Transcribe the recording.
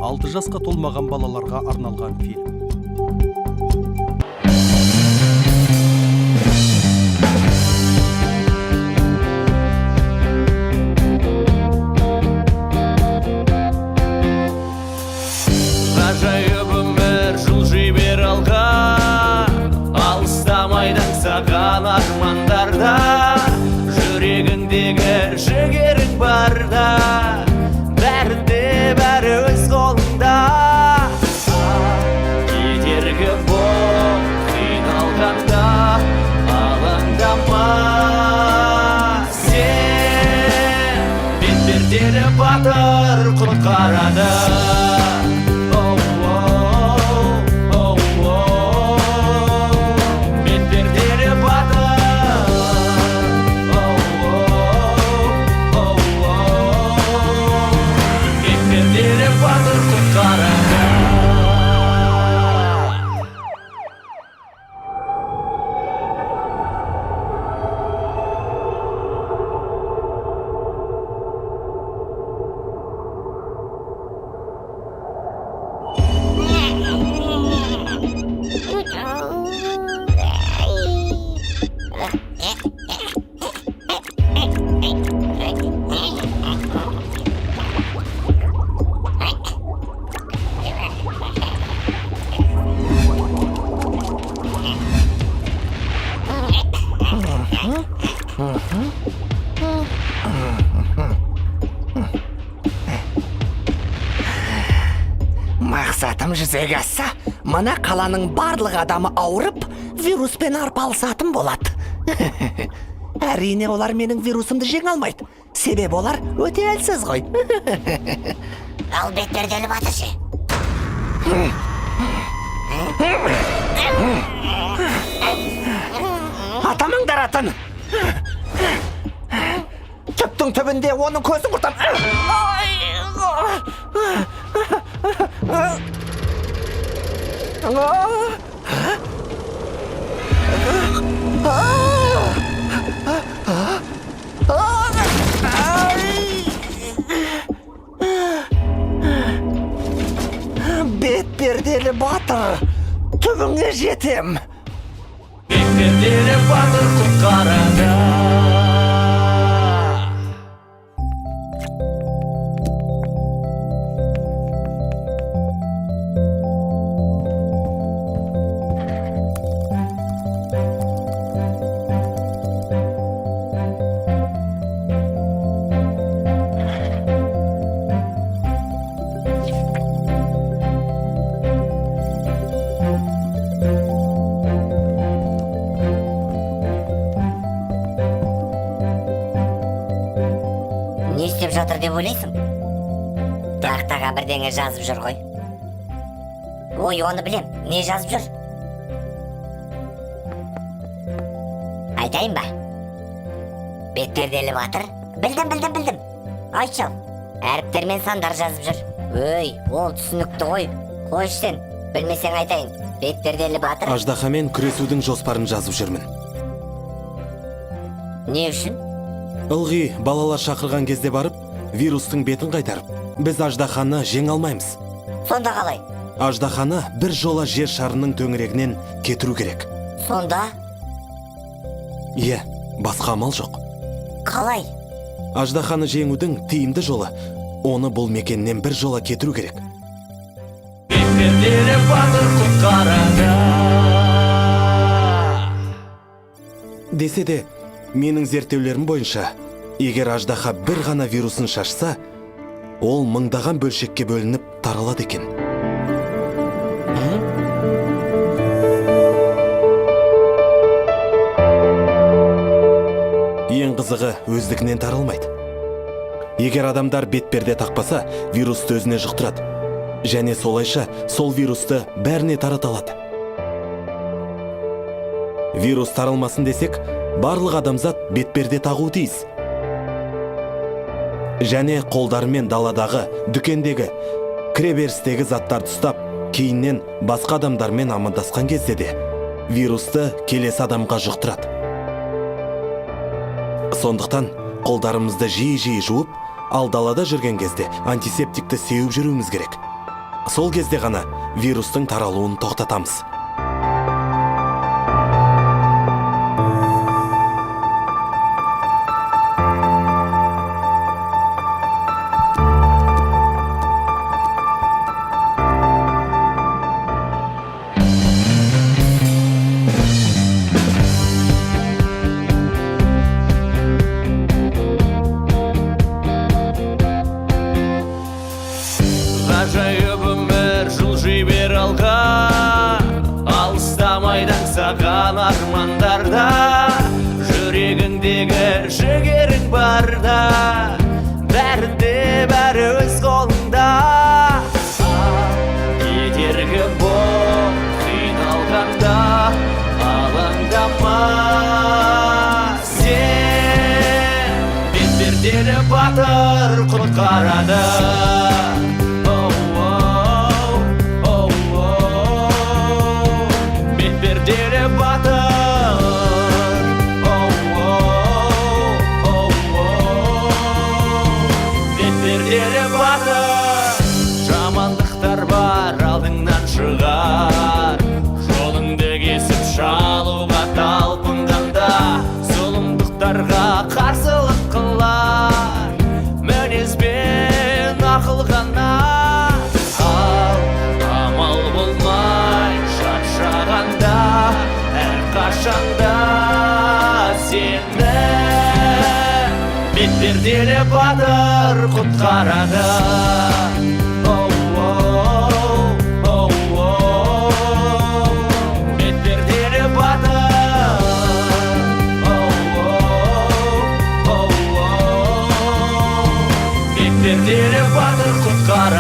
6 жасқа толмаған балаларға арналған фильм. Ғажайып өмір, жылжи бер алға. Алыстамайды аңсаған армандарда. Жүрегіңдегі жігерің барда, бәрінде бәрі өз қолыңда. Кедергі бол қиналғанда, алаңдама сен. Бетперделі батыр құтқарады. Оу, оу, оу, бетперделі батыр. Оу, оу, оу, бетперделі батыр құтқарады. Мақсатым жүзеге асса, мына қаланың барлық адамы ауырып, вируспен арпалысатын болады. Әрине, олар менің вирусымды жеңе алмайды. Себебі олар өте әлсіз ғой. Ал бетперделі батыр ше? Атамаңдар атын! Түптің түбінде оның көзін құртам. Бетперделі батыр, түбіңе жетем. Бетперделі батыр құтқарады. Не істеп жатыр деп ойлайсың? Тақтаға бірдеңе жазып жүр ғой. Ой, оны білем. Не жазып жүр? Айтайын ба? Бетперделі батыр. Білдім, білдім, білдім. Айтшы ал. Әріптер мен сандар жазып жүр. Өй, ол түсінікті ғой. Қойшы сен, білмесең айтайын. Бетперделі батыр. Аждаһамен күресудің жоспарын жазып жүрмін. Не үшін? Ылғи балалар шақырған кезде барып, вирустың бетін қайтарып, біз аждаһаны жеңе алмаймыз. Сонда қалай? Аждаһаны бір жола жер шарының төңірегінен кетіру керек. Сонда Иә, басқа амал жоқ. қалай? Аждаһаны жеңудің тиімді жолы оны бұл мекеннен бір жола кетіру керек. Бетперделі батыр құтқарады. Десе де, менің зерттеулерім бойынша, егер аждаһа бір ғана вирусын шашса, ол мыңдаған бөлшекке бөлініп таралады екен. Ең қызығы, өздігінен таралмайды. Егер адамдар бетперде тақпаса, вирусты өзіне жұқтырады. Және солайша сол вирусты бәріне тарата алады. Вирус таралмасын десек, барлық адамзат бетперде тағуы тиіс. Және қолдарымен даладағы, дүкендегі, кіреберістегі заттарды ұстап, кейіннен басқа адамдармен амандасқан кезде де вирусты келесі адамға жұқтырады. Сондықтан қолдарымызды жиі-жиі жуып, ал далада жүрген кезде антисептикті сеуіп жүруіміз керек. Сол кезде ғана вирустың таралуын тоқтатамыз. Ғажайып өмір, жылжи бер алға. Алыстамайды аңсаған армандарда. Жүрегіңдегі жігерің барда, бәрі де бәрі өз қолыңда. Кедергі бол қиналғанда, алаңдама сен. Бетперделі батыр құтқарады. Оу, оу, оу, бетперделі батыр. Оу, оу, оу, бетперделі батыр. Жамандықтар бар алдыңнан шығар, жолыңды кесіп шалуға талпынғанда, зұлымдықтарға қарсылық қылар мінезбен ақыл ғана. Ал амал болмай шаршағанда, әрқашанда сені бетперделі батыр құтқарады. Оу, оу, оу, бетперделі батыр. Оу, оу, оу, бетперделі батыр құтқарады.